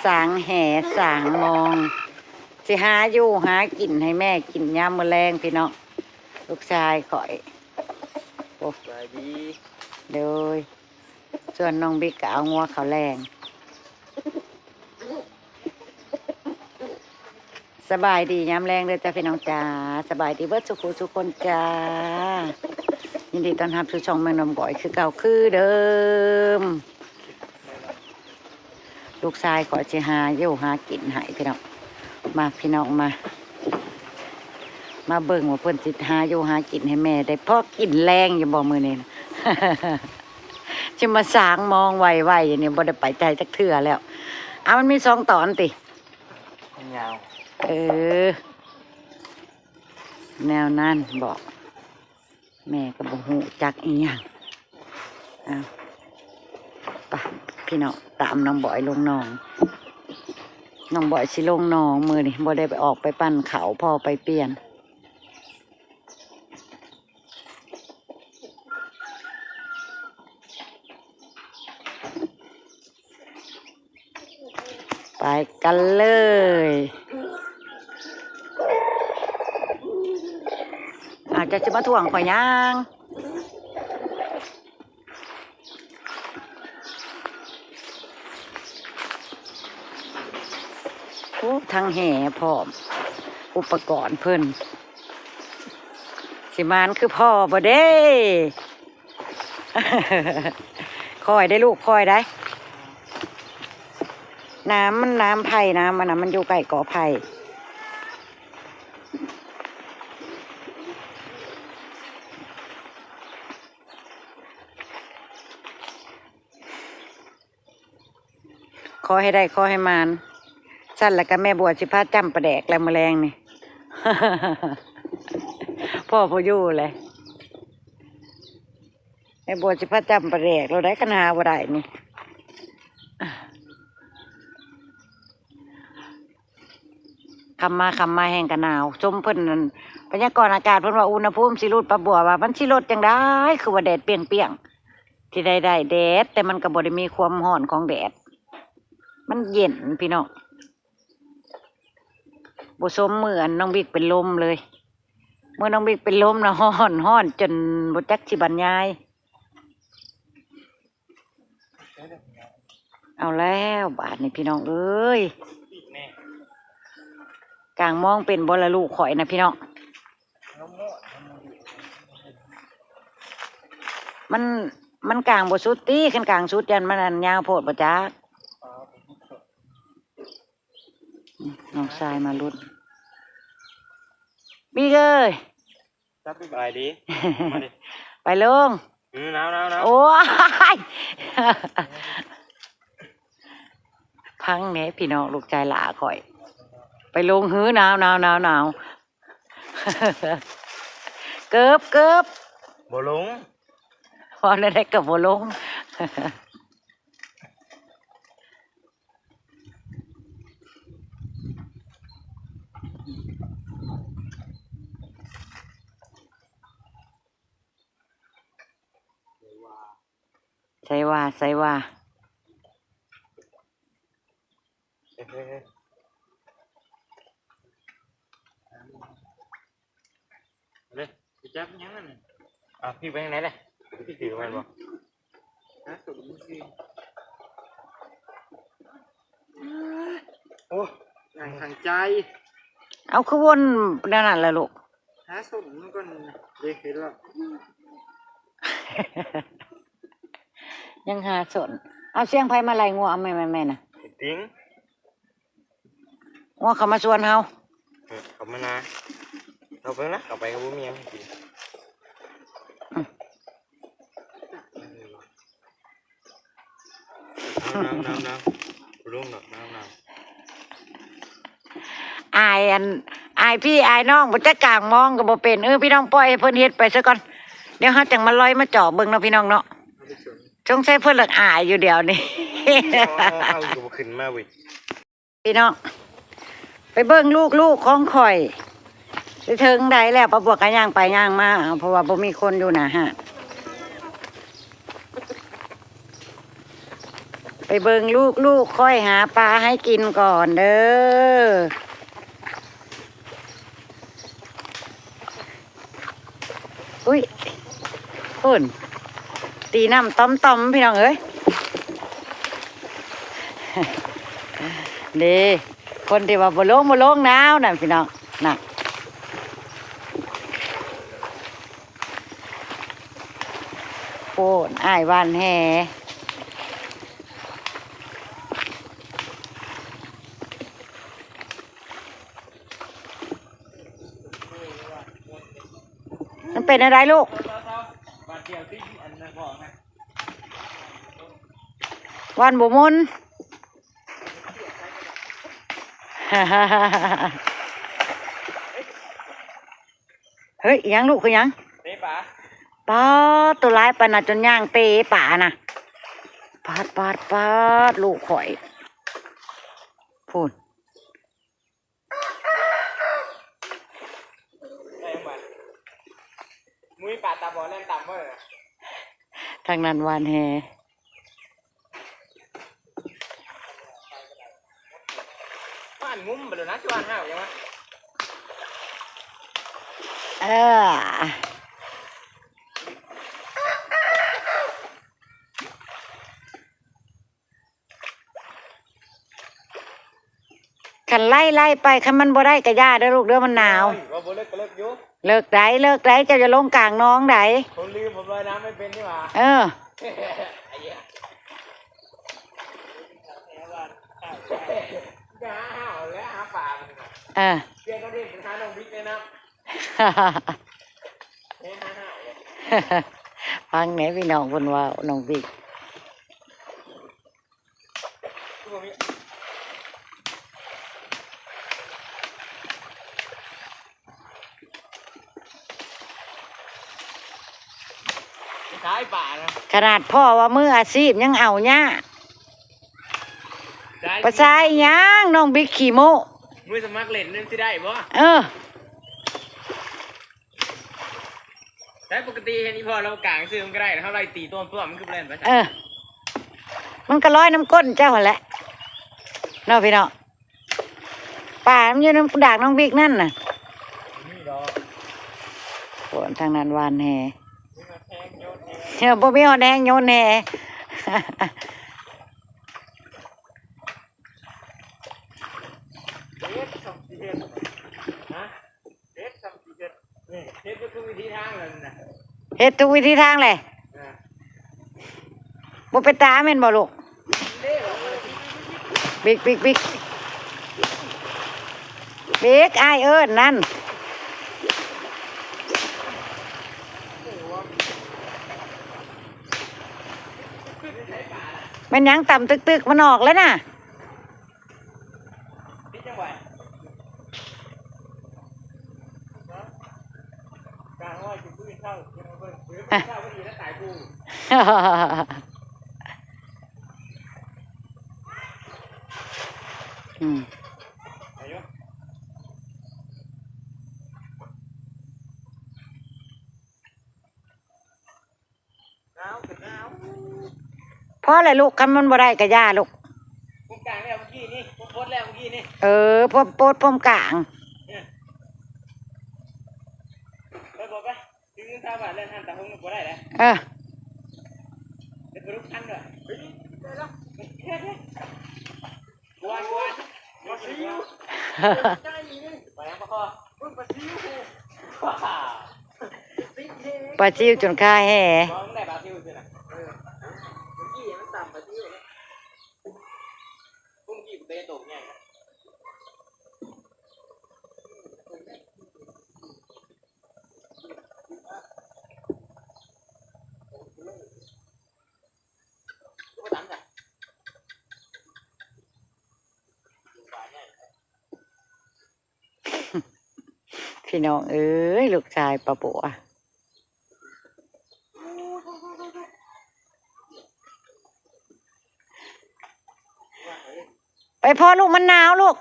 ສາງແຫ ສາງມອງ ຊິຫາຢູ່ຫາກິນໃຫ້ແມ່ກິນຍາມມື້ແລງພີ່ນ້ອງ. ລູກຊາຍຂ້ອຍ ໂອ້ ສະບາຍດີ ໂດຍ ສ່ວນນ້ອງບິກກໍເອົາງົວເຂົ້າແລງ. ສະບາຍດີຍາມແລງເດີຈ້າພີ່ນ້ອງຈ້າ ສະບາຍດີເບິດສູ່ຜູ້ສູ່ຄົນຈ້າ. ຍິນດີຕ້ອນຮັບສູ່ຊ່ອງແມ່ນ້ອງບອຍຄືເກົ່າຄືເດີມ. ລູກຊາຍຂ້ອຍຊິຫາຢູ່ຫາກິນໃຫ້ພີ່ນ້ອງ. ມາພີ່ນ້ອງມາ ມາເບິ່ງວ່າເພິ່ນຊິຫາຢູ່ຫາກິນໃຫ້ແມ່ໄດ້ພໍກິນແລງຢູ່ບໍ່ມື້ນີ້ນະ. ຊິມາສາງມອງໄວໆຢູ່ນີ້ ບໍ່ໄດ້ໄປໃສຈັກເທື່ອແລ້ວ. ເອົາ ມັນມີສອງຕອນຕິ? ຍາວ ເອີ ແນວນັ້ນບໍ? ແມ່ກໍບໍ່ຮູ້ຈັກອີ່ຫຍັງ. ເອົາ ໄປພີ່ນ້ອງ ຕາມນ້ອງບອຍລົງໜອງ. ນ້ອງບອຍຊິລົງໜອງມື້ນີ້ ບໍ່ໄດ້ໄປ ອອກໄປປັ່ນເຂົ້າ ພໍໄປປ່ຽນ. ໄປກັນເລີຍ. ອາດຈະ ຈະມາຖ່ວງຂ້ອຍຍ່າງ. ໂອ້ ທັງແຫພ້ອມ ອຸປະກອນເພິ່ນ ຊິໝານຄືພໍ່ບໍ່ເດ້? ຄ່ອຍໄດ໋ລູກ ຄ່ອຍໄດ໋. ນ້ຳມັນ ນ້ຳໄຜ່ ນ້ຳອັນນັ້ນ ມັນຢູ່ໃກ້ກໍໄຜ່. ຂໍໃຫ້ໄດ້ ຂໍໃຫ້ໝານ. ຊັ້ນລະກະແມ່ບົວຊິພາຈ້ຳປາແດກແລ້ວມື້ແລງນີ້ ພໍ່ບໍ່ຢູ່ແຫຼະ. ແມ່ບົວຊິພາຈ້ຳປາແດກແລ້ວໄດ໋ ຄັນຫາບໍ່ໄດ້ນີ້. ຄ່ຳມາ ຄ່ຳມາແຮງກະໜາວ. ຊົມເພິ່ນນັ້ນ ພະຍາກອນອາກາດເພິ່ນວ່າອຸນຫະພູມຊິຫຼຸດ. ປ້າບົວວ່າມັນຊິລົດຈັ່ງໃດ ຄືວ່າແດດປ່ຽງໆ. ທີ່ໄດ້ ໄດ້ແດດ ແຕ່ມັນກໍບໍ່ໄດ້ມີຄວາມຮ້ອນຂອງແດດ ມັນເຢັນພີ່ນ້ອງ. ບໍ່ສົມມື້ອັນນ້ອງບິກເປັນລົມເລີຍ. ມື້ນ້ອງບິກເປັນລົມນະ ຮ້ອນ ຮ້ອນຈົນບໍ່ຈັກຊິບັນຍາຍ. ເອົາແລ້ວບາດນີ້ພີ່ນ້ອງເອີຍ ກາງມອງເປັນບໍ່ລະລູກຂ້ອຍນະພີ່ນ້ອງ? ມັນ ມັນກາງບໍ່ສຸດຕິ? ຄັນກາງສຸດຢ້ານມັນອັນຍາວໂພດບໍ່ຈັກ. ນ້ອງຊາຍມາລຸ້ນ ບິກເອີຍ. ສະບາຍດີ ມາດິ ໄປລົງ. ອື ໜາວໆໆ. ໂອ້ຍ ພັງແດ່ພີ່ນ້ອງ ລູກຊາຍຫຼ້າຂ້ອຍ. ໄປລົງ ຫື ໜາວໆໆ. ເກີບ ເກີບ ບໍ່ລົງ ເວົ້າແນວໃດກໍບໍ່ລົງ. ໃສວ່າ ໃສວ່າ ເອີ ເອີ ເອີ ເອົາເລີຍ ຊິຈັບຫຍັງນັ້ນ. ເອົາ ພີ່ໄປທາງໃດລະ? ພີ່ຖືແມ່ນບໍ່? ຫາສົມຊື່ ໂອ້ ນາງທາງໃຈ. ເອົາ ຄືວົນແນວນັ້ນລະລູກ? ຫາສົມມັນກ່ອນ ເດ້ ເຫັນບໍ່? ຍັງຫາສົນ. ເອົາ ສຽງໃຜມາໄລ່ງົວ? ເອົາ ແມ່ນໆໆ ນະ ຕິງ. ງົວເຂົ້າມາສວນເຮົາ ເອີ ເຂົ້າມານາ ເຂົ້າໄປນະ ເຂົ້າໄປກໍບໍ່ມີຫຍັງໃຫ້ກິນ. ອືມ ໜາວໆໆ ບໍ່ລົງດອກ ໜາວໆ. ອາຍອັນ ອາຍພີ່ອາຍນ້ອງ ບໍ່ຈັກກາງມອງກໍບໍ່ເປັນ. ເອີ ພີ່ນ້ອງ ປ່ອຍໃຫ້ເພິ່ນເຮັດໄປຊະກ່ອນ ດຽວເຮົາຈັ່ງມາລອຍມາເຈາະເບິ່ງເນາະ ພີ່ນ້ອງເນາະ. ສົງໄສເພິ່ນລະອາຍຢູ່ດຽວນີ້ ເອົາ ເອົາ ເອົາ ກໍບໍ່ຂຶ້ນມາເວີຍ. ພີ່ນ້ອງ ໄປເບິ່ງລູກໆຂອງຂ້ອຍ ໄປເຖິງໃດແລ້ວ. ປ້າບວກກໍຍ່າງໄປຍ່າງມາ ເອົາ ເພາະວ່າບໍ່ມີຄົນຢູ່ໜ້າຮ້ານ. ໄປ ไปเบิ่งลูกๆ ข้อยหาปลาให้กินก่อนเด้อ อุ๊ย พุ้น ตีน้ำต่อมๆ พี่น้องเอ้ย เด้ คนที่ว่าบ่ลง บ่ลงหนาวนั่นพี่น้อง น่ะ โพด อ้ายหว่านแห มันเป็นอะไรลูก หว่านบ่ม่วน เฮ้ย อีหยังลูก คือหยัง เตะปลา ป๊าด ตัวหลายปานน่ะ จนย่างเตะปลาน่ะ ป๊าด ป๊าด ป๊าด ลูกข้อย พุ้น ได้ยังวะ มุ้ยปลาตาบอดแล่นตามเว้ย ทางนั้นหว่านแห หว่านงุ้มไปเลยนะ ชวนห้าวยังวะ เออ คันไล่ ไล่ไป คันมันบ่ได้ก็อย่าเด้อลูกเด้อ มันหนาว เอ้ย ว่าบ่เลิกก็เลิกอยู่ เลิกใด เลิกใด เจ้าอย่าลงกลางหนองใด ผมลืม ผมลอยน้ำไม่เป็นนี่หว่า เออ ไอ้เหี้ย จะหาหาวและหาปลามันก่อน เออ เปลี่ยนประเด็นเป็นหาน้องบิ๊กเลยนะ ฟังแหน่พี่น้องเพิ่นเว้า น้องบิ๊ก ขายปลานะ ขนาดพ่อว่ามืออาชีพยังเอายาก ไปใส่หยัง น้องบิ๊กขี้โม้ มือสมัครเล่นนั่นสิได้บ่ เออ แต่ปกติเห็นอีพ่อเรากลางซื่อมันก็ได้ เฮาไล่ตีตัวตัวมันคือบ่แล่นไป เออ มันก็ลอยน้ำก้นเจ้าหั่นแหละ เนาะพี่น้อง ปลามันอยู่นำดากน้องบิ๊กนั่นน่ะ นี่ดอก โอ้ ทางนั้นหว่านแห มีฮอดแฮงโยนแฮ เออ บ่มีฮอดแฮงโยนแห เฮ็ดสองสิเฮ็ด ฮะ เฮ็ดสองสิเฮ็ด นี่ เฮ็ดทุกวิธีทางแล้วนี่นะ เฮ็ดทุกวิธีทางแหละ อ่า บ่เป็นตาแม่นบ่ลูก เด้ บิ๊ก บิ๊ก บิ๊ก บิ๊ก อ้ายเอิ้นนั่น แม่นหยังต่ำตึกๆ มันออกแล้วน่ะ อืม พอแล้วลูก คันมันบ่ได้ก็อย่าลูก ผมกลางแล้วเมื่อกี้นี่ ผมปลดแล้วเมื่อกี้นี่ เออ ผมปลด ผมกลาง เนี่ย ไปบอกไป ซื้อเงินซาวบาทแล้วหันตาหงบ่ได้แล้ว เออ เดี๋ยวไปลุกทันด้วย เฮ้ย ได้แล้ว กวน กวน ปลาซิว ใหญ่นี่ ปลาหยังปลาคอ เบิ่งปลาซิว ปลาซิวจนคาแห บ่ มันได้ปลาซิวซื่อน่ะ เออ เมื่อกี้มันต่ำปลาซิวนะ เมื่อกี้มันเป็นโตใหญ่นะ พี่น้องเอ้ย ลูกชายป้าบัว ไปพ่อลูก มันหนาวลูก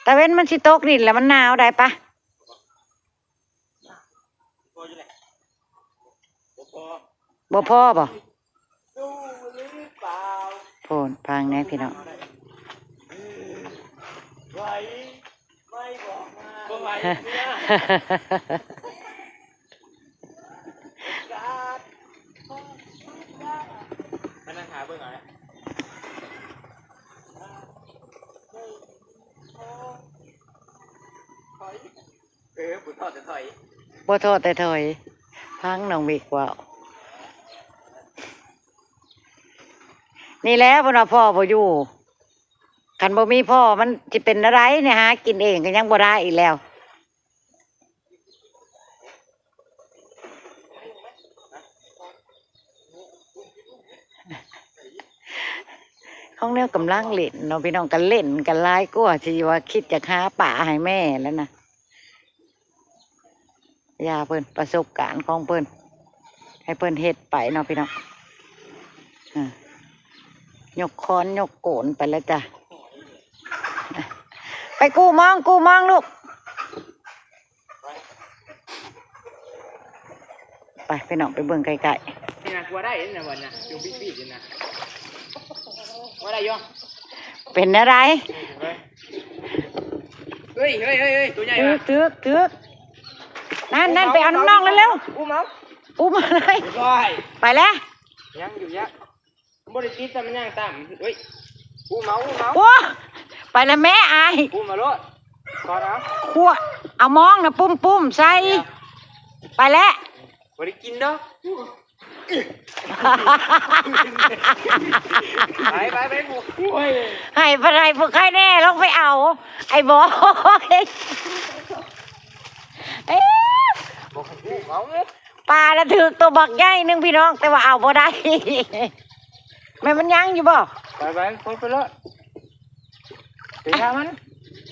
ตะเว็นมันสิตกดินแล้ว มันหนาวได้ปะ บ่พอบ่ บ่พอบ่ ຟັງແດ່ພີ່ນ້ອງ. ເອີ ບໍ່ທໍແຕ່ຖອຍ ບໍ່ທໍແຕ່ຖອຍ. ຟັງນ້ອງວິກເວົ້າ. ນີ້ແຫຼະ ເພິ່ນວ່າພໍ່ບໍ່ຢູ່. ຄັນບໍ່ມີພໍ່ມັນຊິເປັນແນວໃດນີ້ ຫາກິນເອງກໍຍັງບໍ່ໄດ້ອີກແລ້ວ. ຂອງແນວກຳລັງຫຼິ້ນເນາະພີ່ນ້ອງ ກໍຫຼິ້ນກັນຫຼາຍກວ່າທີ່ວ່າຄິດຈະຫາປາໃຫ້ແມ່ແລ້ວນະ. ຢ່າເພິ່ນ ປະສົບການຂອງເພິ່ນ ໃຫ້ເພິ່ນເຮັດໄປເນາະພີ່ນ້ອງ. ອາ ຍົກຄ້ອນຍົກໂກນໄປແລ້ວຈ້ະ. ໄປກູ້ມອງ ກູ້ມອງລູກ. ໄປພີ່ນ້ອງ ໄປເບິ່ງໃກ້ໆ. ນີ້ນະ ກວ່າໄດ້ນະ ບັດນະ ຢູ່ບີດໆຢູ່ນະ ວ່າໄດ້ຢູ່. ເປັນແນວໃດ? ເຮີ້ຍ ເຮີ້ຍ ເຮີ້ຍ ເຮີ້ຍ ໂຕໃຫຍ່ ຖືກ ຖືກ ຖືກ. ນັ້ນ ນັ້ນ ໄປເອົານຳນ້ອງເລັວໆ. ອຸ້ມເອົາ ອຸ້ມເອົາເລີຍ. ໄປແລ້ວ. ຍັງຢູ່ ຍັງ ບໍ່ໄດ້ຕິດ ແຕ່ມັນຍ່າງຕາມ. ເຮີ້ຍ ອຸ້ມເອົາ ອຸ້ມເອົາ. ໂອ້ ໄປແລ້ວແມ່ອາຍ. ອຸ້ມເອົາໂລດ ກອດເອົາ. ຂວດ ເອົາມອງນະ ປຸ້ມໆໃສ່. ໄປແລ້ວ. ບໍ່ໄດ້ກິນດອກ. ໄປ ໄປ ໄປ ໂອ້ຍ ໃຫ້ ໃຫ້ພວກໃຄແນ່ ລົງໄປເອົາ ໄອ້ບອຍ. ເອີ ບໍ່ໃຫ້ເອົາ. ປາລະຖືກໂຕບັກໃຫຍ່ໜຶ່ງພີ່ນ້ອງ ແຕ່ວ່າເອົາບໍ່ໄດ້. ແມ່ນມັນຍັງຢູ່ບໍ່? ໄປ ໄປ ປົດໄປໂລດ. ໄປຫາມັນ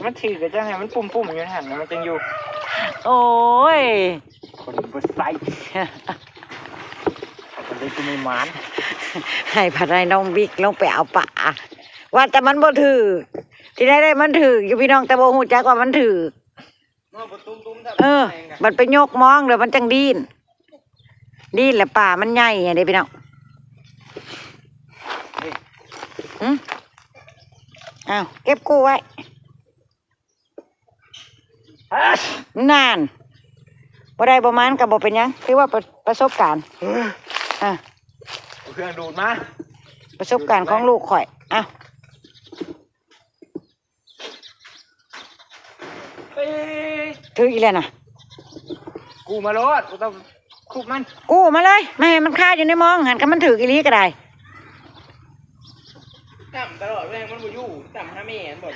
ມັນຖືກກໍຈັ່ງໃຫ້ມັນປຸ້ມໆຢູ່ຫັ້ນ ມັນຈັ່ງຢູ່. ໂອ້ຍ ຄົນບໍ່ໃສ່ ມັນເລີຍຄືໄມ່ໝານ. ໃຫ້ພັດໃຫ້ນ້ອງບິກລົງໄປເອົາປາ ວ່າແຕ່ມັນບໍ່ຖືກ ທີ່ໄດ້ໄດ້ມັນຖືກຢູ່ພີ່ນ້ອງ ແຕ່ບໍ່ຮູ້ຈັກວ່າມັນຖືກ. ເອີ ບັດໄປຍົກມອງແລ້ວມັນຈັ່ງດີ້ນ ດີ້ນແລ້ວປາມັນໃຫຍ່ເດ້ພີ່ນ້ອງ. ຫື ອ້າວ ເກັບກູ້ໄວ້. ນັ້ນ ບໍ່ໄດ້ບໍ່ໝານກໍບໍ່ເປັນຫຍັງ ຖືວ່າປະ ປະສົບການ. ເອີ ເອົາເຄື່ອງດູດມາ ປະສົບການຂອງລູກຂ້ອຍ. ອ້າວ ເອີ ຖືກອີກແລ້ວນະ. ກູ້ມາໂລດ ບໍ່ຕ້ອງຄຸບມັນ ກູ້ມາເລີຍ ມາໃຫ້ມັນຄາຢູ່ໃນມອງຫັ້ນ ຄັນມັນຖືກອີ່ຫຼີກໍໄດ້. ຕຳຕະຫຼອດເລີຍ ມັນບໍ່ຢູ່ ຕຳຫາແມ່ມັນບໍ່.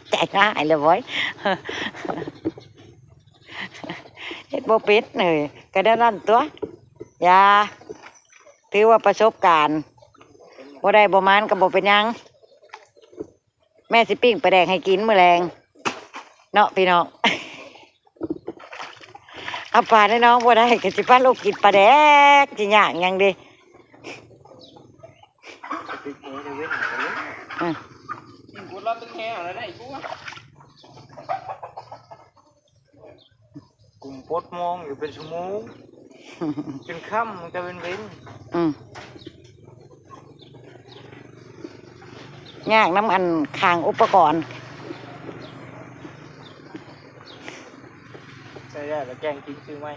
ໃຈຮ້າຍແລ້ວເວີ້ຍ ເຮັດບໍ່ເປັນເອີຍ ກໍແນວນັ້ນຕົວະ. ຢ່າ ຖືວ່າປະສົບການ ບໍ່ໄດ້ບໍ່ໝານກໍບໍ່ເປັນຫຍັງ. ແມ່ຊິປີ້ງປາແດກໃຫ້ກິນມື້ແລງເນາະພີ່ນ້ອງ. ເອົາປາໃນໜອງບໍ່ໄດ້ກໍຊິພາລູກກິນປາແດກ ຊິຍາກຫຍັງເດ. ອື ກິນກົດລອດຕຶກແຮເອົາແລ້ວໄດ້ກວ່າ. ກຸມປົດມອງຢູ່ເປັນຊົ່ວໂມງ ຈົນຄ່ຳ ມັນກະເວັນໆ. ອືມ ຍາກນຳອັນຂ້າງອຸປະກອນ ໃຊ້ໄດ້ລະແກງກິນ ຊື້ໃໝ່.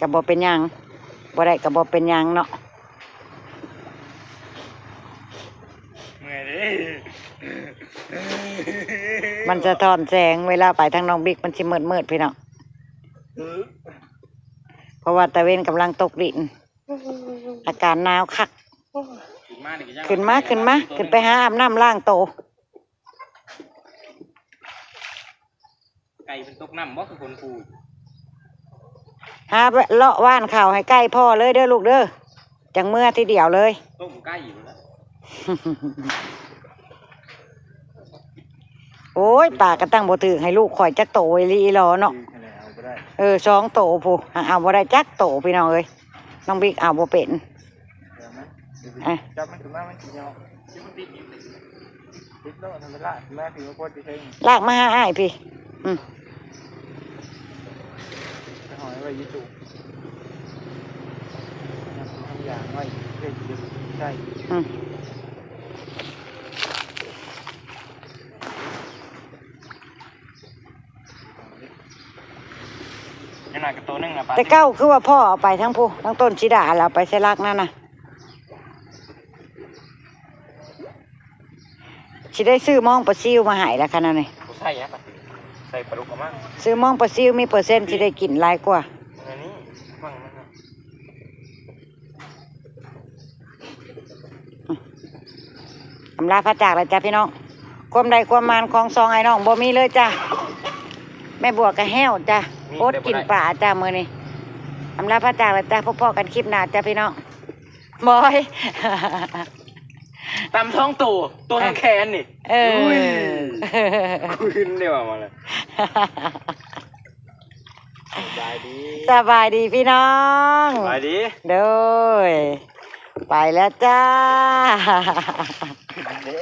ກະບໍ່ເປັນຫຍັງ ບໍ່ໄດ້ກະບໍ່ເປັນຫຍັງເນາະ. ເມື່ອຍເດ້ ມັນສະທ້ອນແສງ ເວລາໄປທາງນ້ອງບິກມັນຊິມືດໆ ພີ່ນ້ອງ ເພາະວ່າຕາເວັນກຳລັງຕົກດິນ ອາກາດໜາວຄັກ. ຂຶ້ນມາ ຂຶ້ນມາ ຂຶ້ນໄປຫາອາບນ້ຳລ້າງໂຕ. ໄກ່ເພິ່ນຕົກນ້ຳບໍ່ ຄືຄົນຄູ? ຫາເລາະຫວ່ານເຂົ້າໃຫ້ໄກ່ພໍ້ເລີຍເດີລູກເດີ ຈັ່ງເມືອທີດຽວເລີຍ. ຕົ້ມໄກ່ຢູ່ແລ້ວ. ໂອ້ຍ ປາກະຕັ້ງບໍ່ຖືກໃຫ້ລູກຂ້ອຍຈັກໂຕອີ່ຫຼີອີ່ຫຼໍເນາະ. ເອີ ສອງໂຕພຸ້ນ ຫາເອົາບໍ່ໄດ້ຈັກໂຕ ພີ່ນ້ອງເອີຍ. ນ້ອງບິກເອົາບໍ່ເປັນ. ອ່ະ ຈັບມັນຂຶ້ນມາ ມັນຊິຫຍໍ້ ລາກມາຫາອ້າຍພີ້. ອືມ. YouTube ທຳຢ່າງໄວ້ເພື່ອຊິໄດ້ໃຊ້ ອືມ ຍັງໜ້າກະໂຕໜຶ່ງນະ ປາ ແຕ່ເກົ່າຄືວ່າພໍ່ເອົາໄປທາງຜູ້ ທາງຕົ້ນສີດາ ແລ້ວເອົາໄປໃສ່ຫຼັກນັ້ນນະ. ຊິໄດ້ຊື້ມອງປາຊິວມາໃຫ້ລະຄັນນັ້ນນີ້ ບໍ່ໃສ່ນະ ປາຊິວ ໃສ່ປາດຸກເອົາມາ ຊື້ມອງປາຊິວມີເປີເຊັນຊິໄດ້ກິນຫຼາຍກວ່າ ອັນນີ້ ມັນນະ ອຳລາພາຈາກແລ້ວຈ້າພີ່ນ້ອງ ຄວາມໄດ້ຄວາມມານຂອງສອງອ້າຍນ້ອງບໍ່ມີເລີຍຈ້າ ແມ່ບົວກະແຫ້ວຈ້າ ມີ ອົດກິນປາຈ້າມື້ນີ້ ອຳລາພາຈາກແລ້ວຈ້າ ພົບພໍ້ກັນຄລິບໜ້າຈ້າພີ່ນ້ອງ. ບອຍ ຕຳສອງໂຕ ໂຕ ເອີ ທາງແຂນນີ້ ເອີ ອຸ້ຍ ຄືນໄດ້ວ່າມາແລ້ວ ສະບາຍດີ ສະບາຍດີພີ່ນ້ອງ ສະບາຍດີ ໂດຍ ໄປແລ້ວຈ້າ ເດ້.